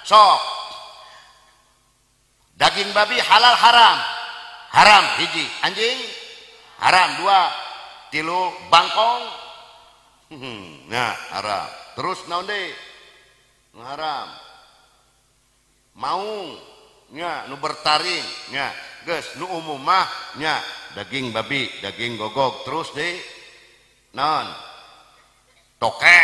Sok daging babi halal haram? Haram hiji. Anjing haram dua, tilu bangkong. Nah haram. Terus naon deui? Haram. Maung nya nu bertaring nya geus nu umum mah nya daging babi, daging gogog, terus deui naon? Toke.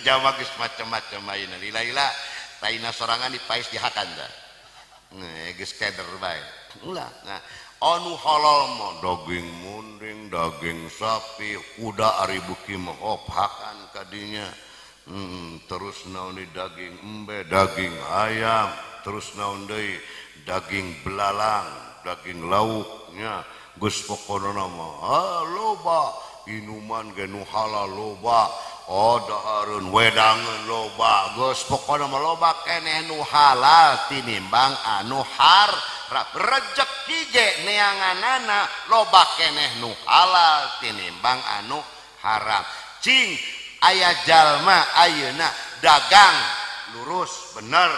Jawa geus macam-macam ayeuna lila-lila taina sorangan dipais dihakan tah. Nah, geus keder bae. Ulah. Nah, anu halal mah daging munding, daging sapi, kuda ari beuki mah ophakan kadinya. Terus naon deui daging embe, daging ayam, terus naon deui daging belalang, daging lauk nya. Geus pokona mah loba, inuman ge nu halal loba, oh dahareun wedangeun loba, geus pokona mah loba keneh nu halal tinimbang anu haram. Rejeki ge neanganana loba keneh nu halal tinimbang anu haram. Cing aya jalma ayeuna dagang lurus bener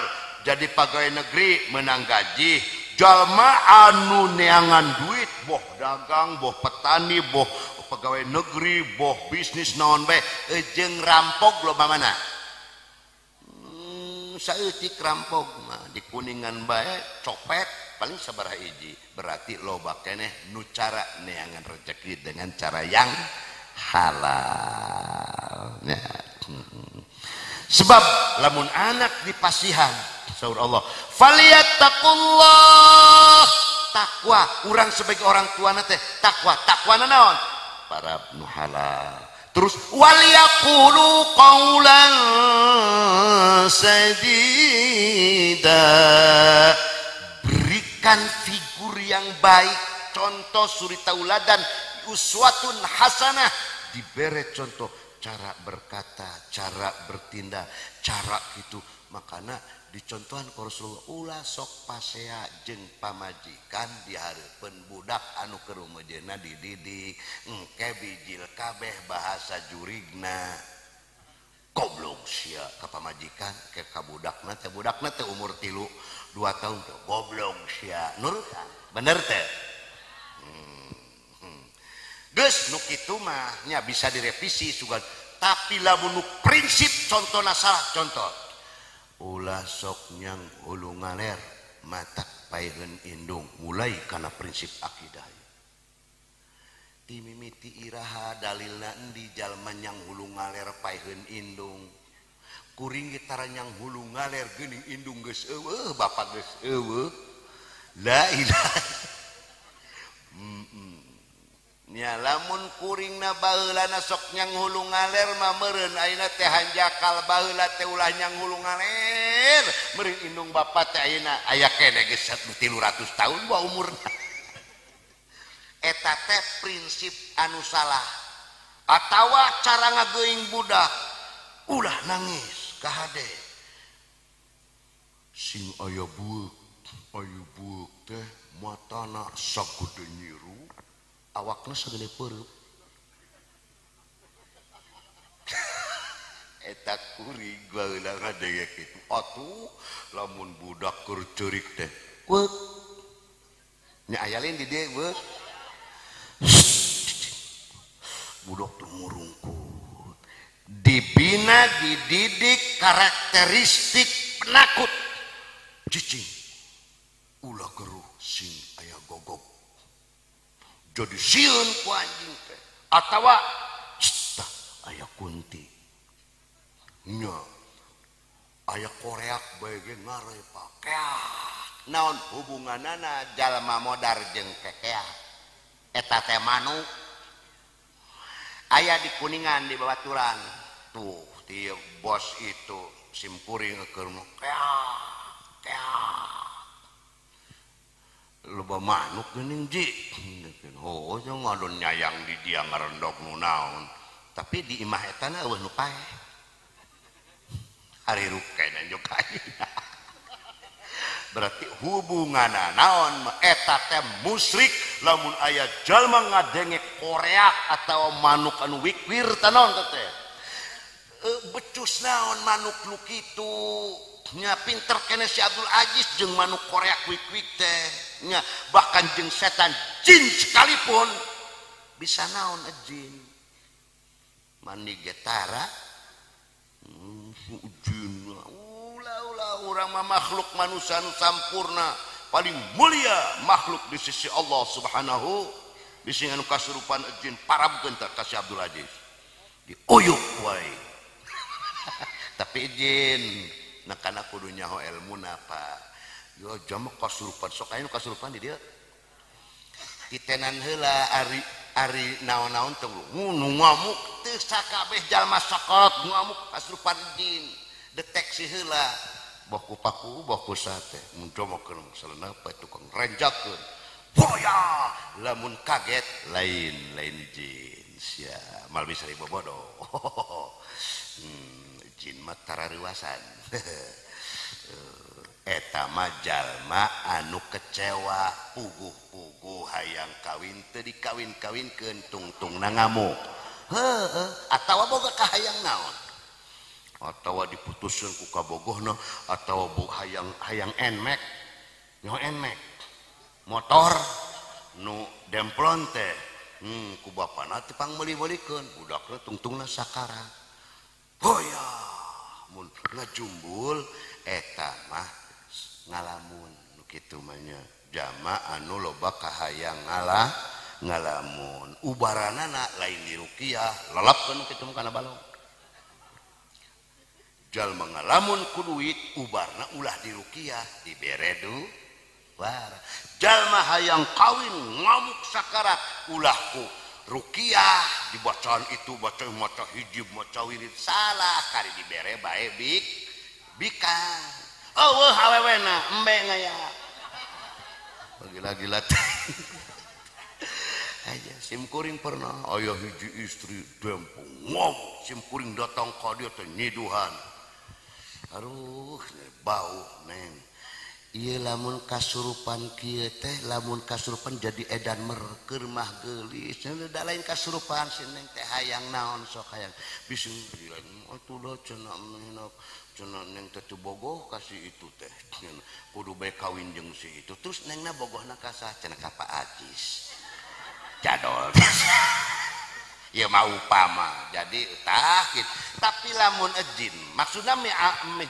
jadi pegawai negeri menang gaji, jalma anu neangan duit boh dagang boh petani boh pegawai negeri boh bisnis naon bae jeung rampok loba mana? Saeutik rampok mah di Kuningan bae copet paling sabaraha hiji. Berarti loba keneh nu cara neangan rejeki dengan cara yang halal. Ya. Sebab lamun anak dipasihan saur Allah falyattaqullah, takwa urang sebagai orang tua teh takwa, takwa naon? Para nu halal. Terus waliyaqulu qaulan sadida, berikan figur yang baik, contoh suri tauladan, uswatun hasanah, diberi contoh cara berkata, cara bertindak, cara gitu. Makana dicontohan ku Rasulullah ulah sok pasea jeung pamajikan di hareupeun budak anu keur rumejeuna dididik, engke bijil kabeh bahasa jurigna. Goblok sia ka pamajikan ke ka budakna teh, budakna teh umur 3 2 tahun teh goblok sia. Nurutan bener teh? Geus nu kitu mah nya bisa direvisi sugan, tapi lamun nu prinsip contona salah, contoh ulah sok nyang hulu ngaler matak paeheun indung, mulai kana prinsip akidah. Ti mimiti iraha dalilna endi jalma nyang hulu ngaler paeheun indung? Kuring ge tara nyang hulu ngaler geuning indung geus eueuh, bapak geus eueuh. La ilaha. Nya lamun kuringna baheulana sok nyang hulu ngaler mah meureun ayeuna teh hanjakal baheula teh ulah nyang hulu ngaler meureun indung bapa teh ayeuna aya keneh geus 300 tahun bae umurna. Eta teh prinsip anu salah. Atawa cara ngageuing budak ulah nangis kahade sing aya bueuk, aya bueuk teh matana sagede nyiru, awakna sagede peureub. Eta kuring baheula ngadenge kitu. Atuh lamun budak keur ceurik teh weuk nya aya lain di dieu weuk. Budak teh murungkut. Dibina, dididik karakteristik penakut. Cicing ulah geruh sing aya gogog. Jadi sieun ku anjing teh atawa tah aya kunti nya aya koreak bae ge ngarepa keak. Naon hubunganana jalma modar jeung kekeak? Eta teh manuk aya di Kuningan di babaturan tuh ti bos itu simkuring keur keak keak loba manuk geuning ji. Oh, ngadon nyayang di dia ngarendok nu naon. Tapi di imah eta na eueuh nu paeh. Ari rukena njok ayeuna. Berarti hubunganna naon eta teh musyrik lamun aya jalma ngadenge koreak atawa manuk anu wikwir teh naon teh. Becus naon manuk nu kitu nya pinter kene si Abdul Aziz jeung manuk Korea kuik-kuik teh nya bahkan jeung setan jin sekalipun bisa naon jin mani getara jin ulah-ulah urang mah makhluk manusia nu sampurna paling mulia makhluk di sisi Allah Subhanahu bisi anu kasurupan jin parabkeun tah ka si Abdul Aziz diuyuk wae. Tapi jin nah kana kudu nyaho ilmuna Pak yo jamak kasurupan sok aya nu kasurupan di dieu titenan heula ari ari naon-naon teh nu ngamuk teu sakabeh jalma sakolat ngamuk kasurupan jin deteksi heula boh ku paku boh ku sate mun jomokeun masalahna pa tukang renjakeun boya lamun kaget lain lain jin sia mal bisa dibobodo. Jin mah tarariwasan. Eta mah jalma anu kecewa puguh-puguh hayang kawin teu dikawin-kawinkeun tungtungna ngamuk heuh atawa boga kahayang naon atawa diputuskeun ku kabogohna atawa hayang hayang Nmax nyaho Nmax motor nu demplon teh ku bapana teh pangmeuli-meulikeun budakna tungtungna sakarat goyah mun ngajumbul eta mah ngalamun nu kitu mah nya jama anu loba kahayang ngalamun ubaranana lain diruqyah lelapkeun kitu mah kana balong jalma ngalamun ku duit ubarna ulah diruqyah dibere du war jalma hayang kawin ngamuk sakarat ulah ku ruqyah dibacaan itu baca maca hijib maca wirid salah kari dibere bae bik bikang eueuh awewena embe ngaya gila-gila aja sim kuring pernah aya hiji istri dempung ngomong sim kuring datang ka dieu teh nyiduhan aduh bau neng ieu lamun kasurupan kieu teh lamun kasurupan jadi edan merker mah geulis da lain kasurupan si neng teh hayang naon sok hayang bising atuh da cenah cenah neng teh teu bogoh ka si itu teh kudu bae kawin jeung si itu terus nengna bogohna ka saha cenah ka Pak Aziz jadol. Ya mau upama jadi tah gitu. Tapi lamun ejin maksudna me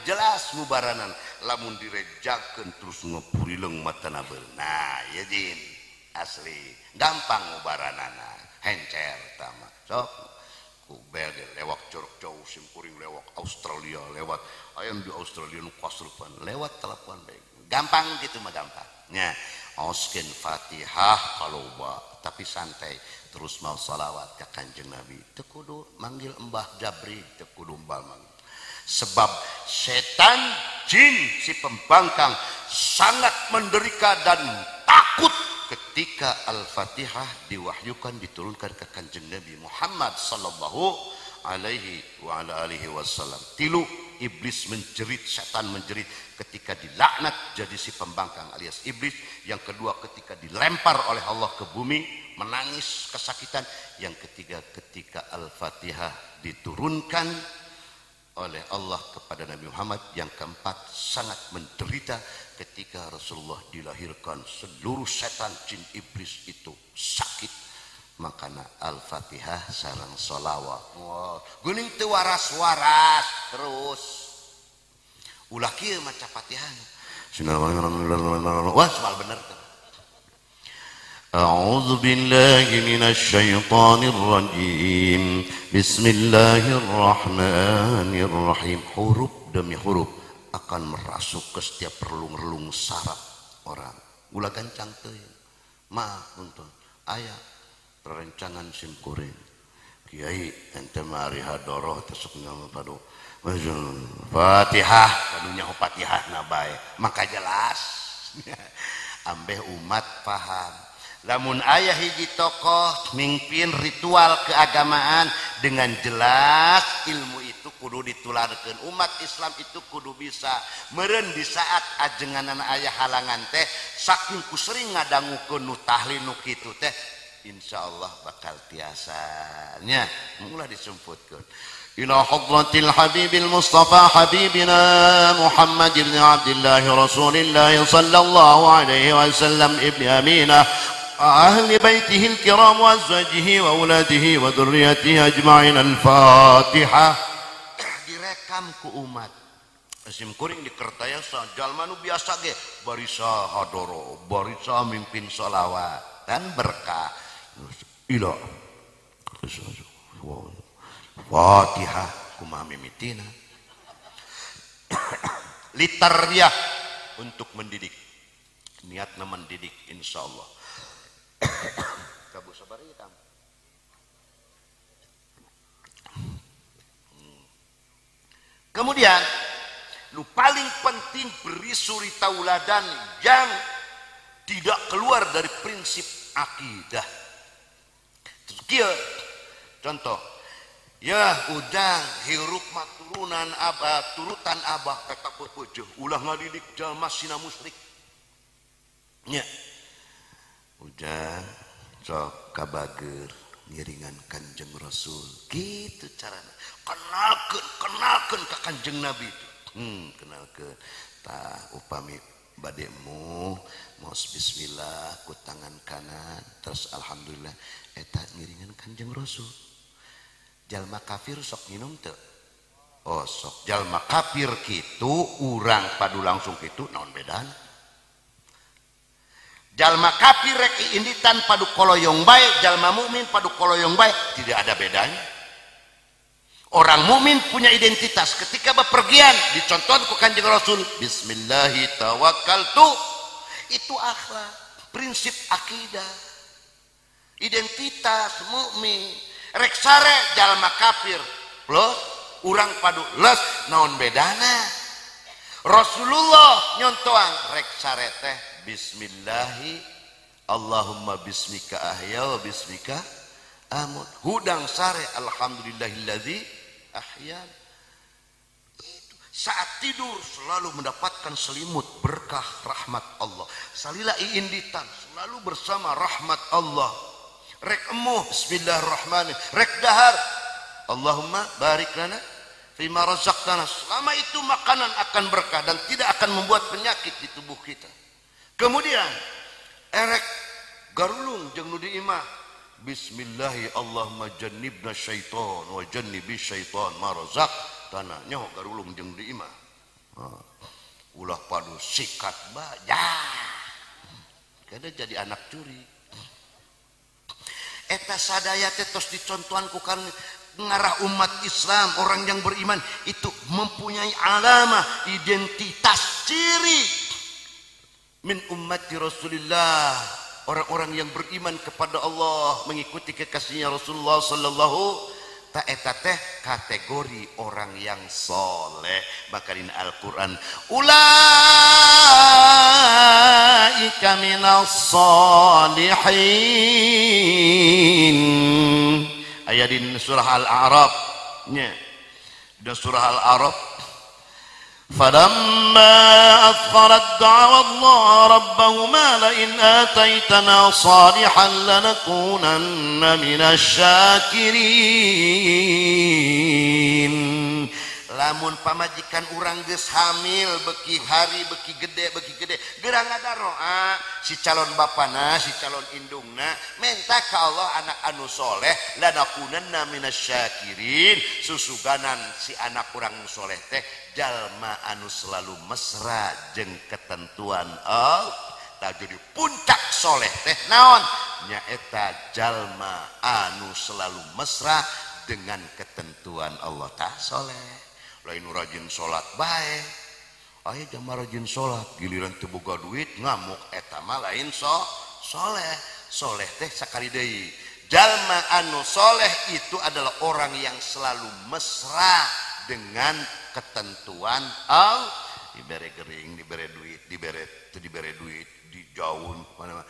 jelas mubaranan lamun direjakeun terus ngepurileung matana beunah ya jin asli gampang mubaranana hencer tama sok ku bel lewat curug jauh simkuring lewat Australia lewat ayam di Australia nu kasurupan lewat telepon bae gampang gitu mah gampang nya auskeun Fatihah kaloba tapi santai terus mau salawat ke Kanjeng Nabi teu kudu manggil Mbah Jabri teu kudu mbah manggil sebab setan jin si pembangkang sangat menderita dan takut ketika Al-Fatihah diwahyukan diturunkan ke Kanjeng Nabi Muhammad sallallahu alaihi wa ala alihi wasallam. Tilu iblis menjerit, setan menjerit ketika dilaknat jadi si pembangkang alias iblis. Yang kedua ketika dilempar oleh Allah ke bumi menangis kesakitan. Yang ketiga ketika Al-Fatihah diturunkan oleh Allah kepada Nabi Muhammad. Yang keempat sangat menderita ketika Rasulullah dilahirkan. Seluruh setan jin iblis itu sakit. Makana Al-Fatihah sareng sholawat. Wah, geuning teu waras-waras terus. Ulah kieu maca Fatihah. Wah, soal bener teh. A'udzu billahi minasyaitonir rajim. Bismillahirrahmanirrahim. Huruf demi huruf akan merasuk ke setiap relung-relung saraf orang. Ulah gancang teuing. Maaf punten. Aya perencanaan simkuring kiai ente mari hadoroh tesuk nama padu Fatihah kadunya Fatihah na bae maka jelas ambeh umat paham. Lamun ayah hiji tokoh mimpin ritual keagamaan dengan jelas ilmu itu kudu ditularkeun umat Islam itu kudu bisa meureun di saat ajenganana ayah halangan teh saking ku sering ngadangukeun nu tahlil nu kitu teh insyaallah bakal tiasanya ulah disumputkeun. إلى حضرة الحبيب المصطفى حبيبنا محمد بن عبد الله رسول الله صلى الله عليه وسلم ابن أمينة أهل بيته الكرام وأزواجه وأولاده وذريته أجمعين. الفاتحة. Direkam ku umat sim kuring di Kertayasa jalma nu biasa ge barisa hadoro barisa mimpin sholawat dan berkah ila Fatihah kumaha mimitina litarbiyah untuk mendidik, niatna mendidik insyaallah. Kabu sabar ya kamu. Kemudian lu paling penting beri suri tauladan yang tidak keluar dari prinsip akidah. Terus contoh, ya udang hirup mah turunan abah, turutan abah kata pepeujeuh ulah ngadidik jalma sina musyrik. Nya. Ujang sok kabager ngiringan Kanjeng Rasul. Gitu carana. Kenalkeun, kenalkeun ka Kanjeng Nabi itu. Kenalkeun. Tah upami bade mu maos bismillah ku tangan kanan terus alhamdulillah eta ngiringan Kanjeng Rasul. Jalma kafir sok minum teu? Oh sok. Jalma kafir kitu urang padu langsung kitu naon bedana? Jalma kafir rek inditan padu koloyong bae, jalma mukmin padu koloyong bae, tidak ada bedanya. Orang mukmin punya identitas ketika bepergian dicontohkan ku Kanjeng Rasul, bismillahi tawakkaltu. Itu akhlak, prinsip akidah, identitas mukmin. Rek sare jalma kafir plus urang padu les naon bedana? Rasulullah nyontoan rek sare teh bismillahi Allahumma bismika ahya wa bismika amut, hudang sare alhamdulillahilladzi ahya. Itu saat tidur selalu mendapatkan selimut berkah rahmat Allah, salila iinditan selalu bersama rahmat Allah. Rek emuh bismillahirrahmanirrahim, rek dahar Allahumma barik lana fima razaqtana. Selama itu makanan akan berkah dan tidak akan membuat penyakit di tubuh kita. Kemudian erek garulung jeung nu di imah, bismillahi Allahumma jannibna syaitan wa jannibi syaitan ma razaqtana. Nyaho garulung jeung di imah, ulah padu sikat baja kada jadi anak curi. Eta sadaya teh tos dicontohan ku kan ngarah umat Islam, orang yang beriman itu mempunyai alamah identitas ciri min ummati Rasulillah, orang-orang yang beriman kepada Allah mengikuti kekasihnya Rasulullah sallallahu ta eta teh kategori orang yang soleh. Maka di Al-Quran ulaika minas solihin, ayat di surah Al-A'raf nya, di surah Al-A'raf فَلَمَّا أَثْقَلَتْ دَعَوَا اللَّهَ رَبَّهُمَا لَئِنْ آتَيْتَنَا صَالِحًا لَنَكُونَنَّ مِنَ الشَّاكِرِينَ. Lamun pamajikan urang geus hamil beki hari beki gede gerang ngadaroa si calon bapana si calon indungna minta ka Allah anak anu soleh lanakunanna minasyakirin, susuganan si anak urang soleh teh jalma anu selalu mesra jeung ketentuan Allah. Tah jadi puncak soleh teh naon? Nyaeta jalma anu selalu mesra dengan ketentuan Allah. Tah soleh. Lain rajin salat bae, aya jama rajin salat giliran teu boga duit ngamuk, eta mah lain soleh. Soleh teh sakali deui, jalma anu soleh itu adalah orang yang selalu mesra dengan ketentuan Allah. Dibere gering, dibere duit, dibere teu dibere duit, dijauhun mana-mana,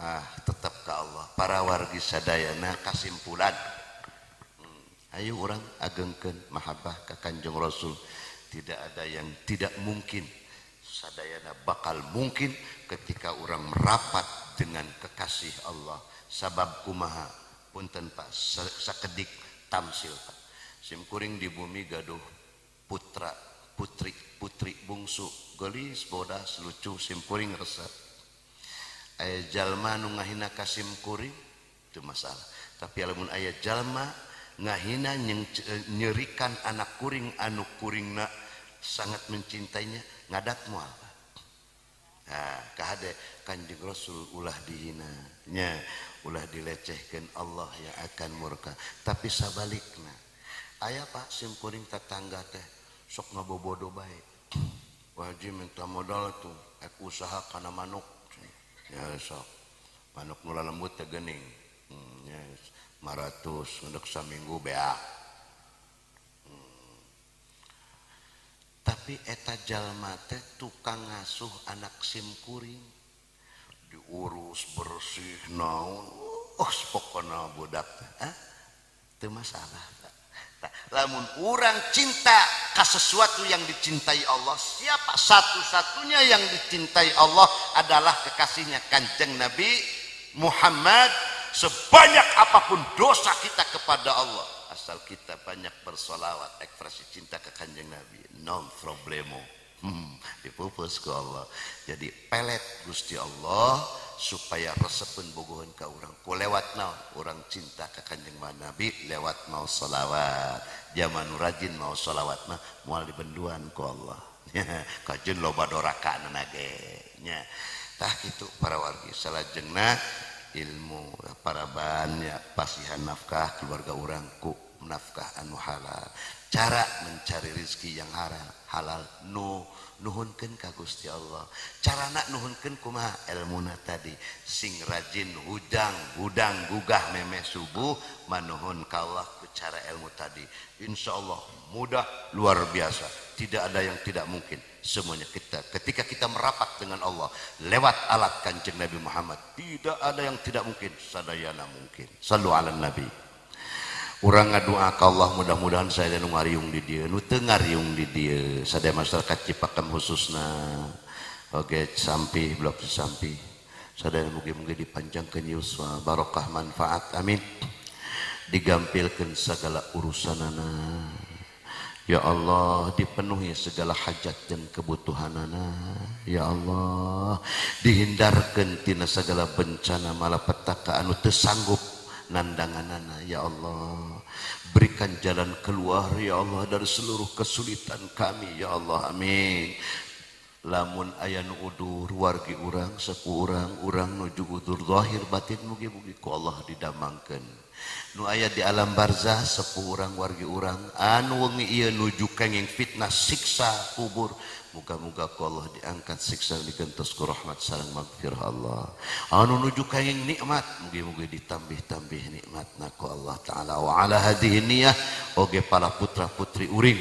ah tetap ke Allah. Para wargi sadayana kasimpulan, ayo orang agengkeun mahabbah ka Kanjeng Rasul. Tidak ada yang tidak mungkin, sadayana bakal mungkin ketika orang merapat dengan kekasih Allah. Sabab kumaha? Punten Pak, sakedik tamsil Pak. Simkuring di bumi gaduh putra putri putri bungsu geulis bodas lucu simkuring resep. Aya jalma nu ngahina ka simkuring teu masalah. Tapi lamun aya jalma ngahina nyerikan anak kuring anu kuringna sangat mencintainya ngadat moal. Nah, kahade Kanjeng Rasul ulah dihina nya, ulah dilecehkeun, Allah yang akan murka. Tapi sabalikna aya Pak simkuring tetangga teh sok ngabobodo bae. Wajib minta modal tuh ek usaha kana manuk. Ya sok manuk nu lembut teh geuning. Ya 500 ngeudek saminggu beak. Tapi eta jalma teh tukang ngasuh anak simkuring, diurus bersih naon, oh pokona budak teh, teu masalah. Lamun urang cinta ka sesuatu yang dicintai Allah, siapa satu-satunya yang dicintai Allah adalah kekasihnya Kanjeng Nabi Muhammad. Sebanyak apapun dosa kita kepada Allah, asal kita banyak bersolawat, ekspresi cinta ke Kanjeng Nabi, non problemo. Dipupus ke Allah. Jadi pelet Gusti Allah supaya resepeun bogoheun ka urang. Ku lewat naon? Urang cinta ka Kanjeng Nabi lewat mau solawat. Zaman rajin mau solawat mah moal dibenduan ku Allah. Kajeun loba dorakana ge nya. Tah kitu para wargi salajengna ilmu para banyak pasihan nafkah keluarga urang ku nafkah anu halal. Cara mencari rezeki yang halal nu nuhunkeun ka Gusti Allah. Carana nuhunkeun kumaha? Elmuna tadi sing rajin hudang hudang gugah memeh subuh manuhun ka Allah ku cara ilmu tadi. Insyaallah mudah luar biasa, tidak ada yang tidak mungkin. Semuanya kita ketika kita merapat dengan Allah lewat alat Kanjeng Nabi Muhammad, tidak ada yang tidak mungkin, sadayana mungkin. Sallu ala Nabi. Urang ngadua ka Allah mudah-mudahan saya nu ngariung di dieu, nu teu ngariung di dieu, sadaya masyarakat Cipakem khususna. Oge Sampih, blok Sampih. Sadaya mugi-mugi dipanjangkeun yuswa, barokah manfaat. Amin. Digampilkeun segala urusanana. Ya Allah, dipenuhi segala hajat dan kebutuhanana. Ya Allah, dihindarkeun tina segala bencana malapetaka anu teu sanggup nandanganana. Ya Allah, berikan jalan keluar ya Allah dari seluruh kesulitan kami ya Allah. Amin. Lamun aya nu udur wargi urang sepuh urang, urang nuju udur zahir batin mugi-mugi ku Allah didamangkeun. Nu aya di alam barzah sepuh urang wargi urang anu wengi ieu nuju kenging fitnah siksa kubur, muga-muga ku Allah diangkat siksa digentos ku rahmat sareng magfirah Allah. Anu nuju kenging nikmat mugi-mugi ditambih-tambih nikmatna ku Allah taala. Wa ala hadhihi niyah oge para putra putri uring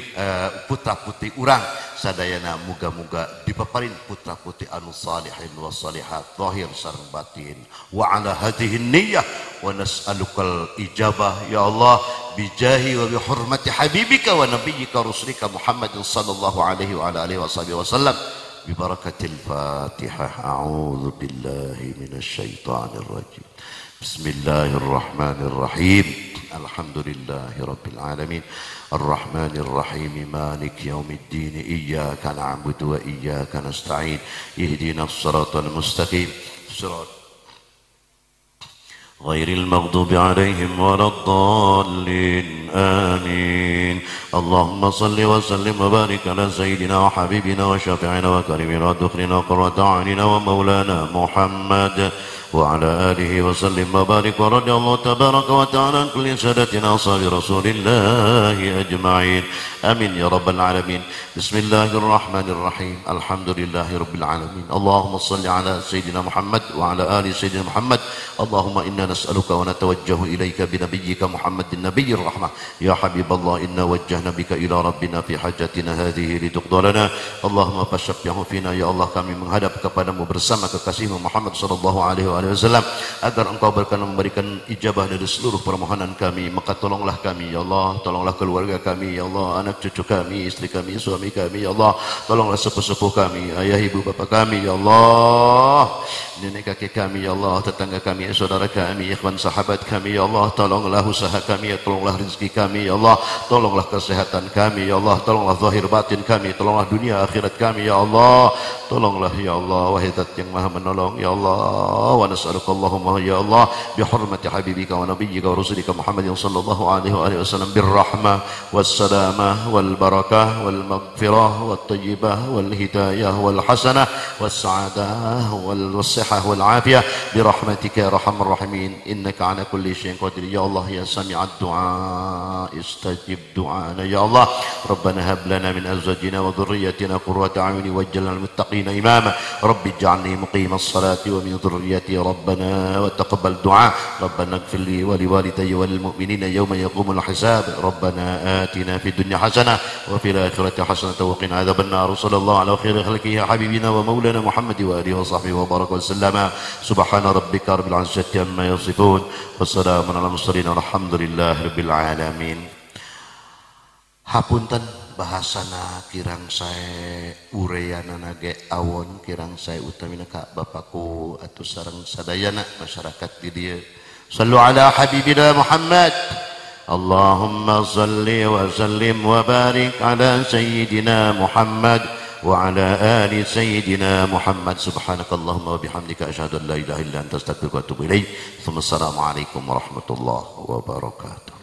putra putri urang sadayana muga-muga dipaparin putra putri anu salihin wa salihat zahir sareng batin. Wa ala hadhihi niyah wa nas'alukal ijabah ya Allah bijahi wa bihurmati habibika wa nabiyyika rasulika Muhammadin sallallahu alaihi wa ala alihi wa sahbihi wa sallam bi barakatil Fatihah. A'udzu billahi minasyaitonir rajim. Bismillahirrahmanirrahim. Alhamdulillahi rabbil alamin. Arrahmanir rahim. Maliki yaumiddin. Iyyaka na'budu wa iyyaka nasta'in. Ihdinas siratal mustaqim. Sirat غير المغضوب عليهم ولا الضالين. آمين. اللهم صل وسلم وبارك على سيدنا وحبيبنا وشفيعنا وكريمنا ودخلنا وقرة أعيننا ومولانا محمد وعلى آله وسلم وبارك ورضي الله تبارك وتعالى عن كل سادتنا أصحاب رسول الله أجمعين. آمين يا رب العالمين. بسم الله الرحمن الرحيم. الحمد لله رب العالمين. اللهم صل على سيدنا محمد وعلى آل سيدنا محمد. اللهم إنا نسألك ونتوجه إليك بنبيك محمد النبي الرحمة. يا حبيب الله إنا وجهنا بك إلى ربنا في حاجتنا هذه لتقضى لنا. اللهم فشفعه فينا. Ya Allah, kami menghadap kepadamu bersama kekasihmu Muhammad sallallahu alaihi alaihi wasallam, agar Engkau berkenan memberikan ijabah dari seluruh permohonan kami. Maka tolonglah kami ya Allah, tolonglah keluarga kami ya Allah, anak cucu kami, istri kami, suami kami ya Allah, tolonglah sepuh-sepuh kami, ayah ibu bapak kami ya Allah, nenek kakek kami ya Allah, tetangga kami, saudara kami, ikhwan sahabat kami ya Allah, tolonglah usaha kami, tolonglah rezeki kami ya Allah, tolonglah kesehatan kami ya Allah, tolonglah zahir batin kami, tolonglah dunia akhirat kami ya Allah, tolonglah ya Allah, wahai zat yang maha menolong ya Allah. Wa nas'aluka Allahumma ya Allah bi hurmati habibika wa nabiyyika wa rasulika Muhammadin sallallahu alaihi wa alihi wasallam birrahmah wassalamah wal barakah wal maghfirah wat tayyibah wal hidayah wal hasanah was sa'adah wal sihah wal afiyah bi rahmatika ya arhamar rahimin innaka ala kulli syai'in qadir. Ya Allah ya sami'ad du'a istajib du'ana ya Allah. Rabbana hab lana min azwajina wa dhurriyyatina qurrata a'yun waj'alna lil muttaqina imama. Rabbi ij'alni muqimas salati wa min dhurriyyati rabbana wa taqabbal du'a. Rabbana ighfir li wa liwalidayya wal mu'minina yawma yaqumul hisab. Rabbana atina fid dunya hasanah wa fil akhirati hasanah wa qina adzaban nar. Sallallahu ala khairi khalqihi habibina wa maulana Muhammad wa alihi wa sahbihi wa baraka wa sallama. Subhana rabbika rabbil izzati amma yasifun wa salamun alal mursalin walhamdulillahi rabbil alamin. Hapunten bahasana kirang sae ureanana ge awon kirang sae utamina ka bapakku atuh sareng sadayana masyarakat di dieu. Sallu ala habibina Muhammad. Allahumma salli wa sallim wa barik ala sayyidina Muhammad wa ala ali sayyidina Muhammad. Subhanakallahumma wa bihamdika asyhadu an la ilaha illa anta astaghfiruka wa atubu ilaik. Assalamualaikum warahmatullahi wabarakatuh.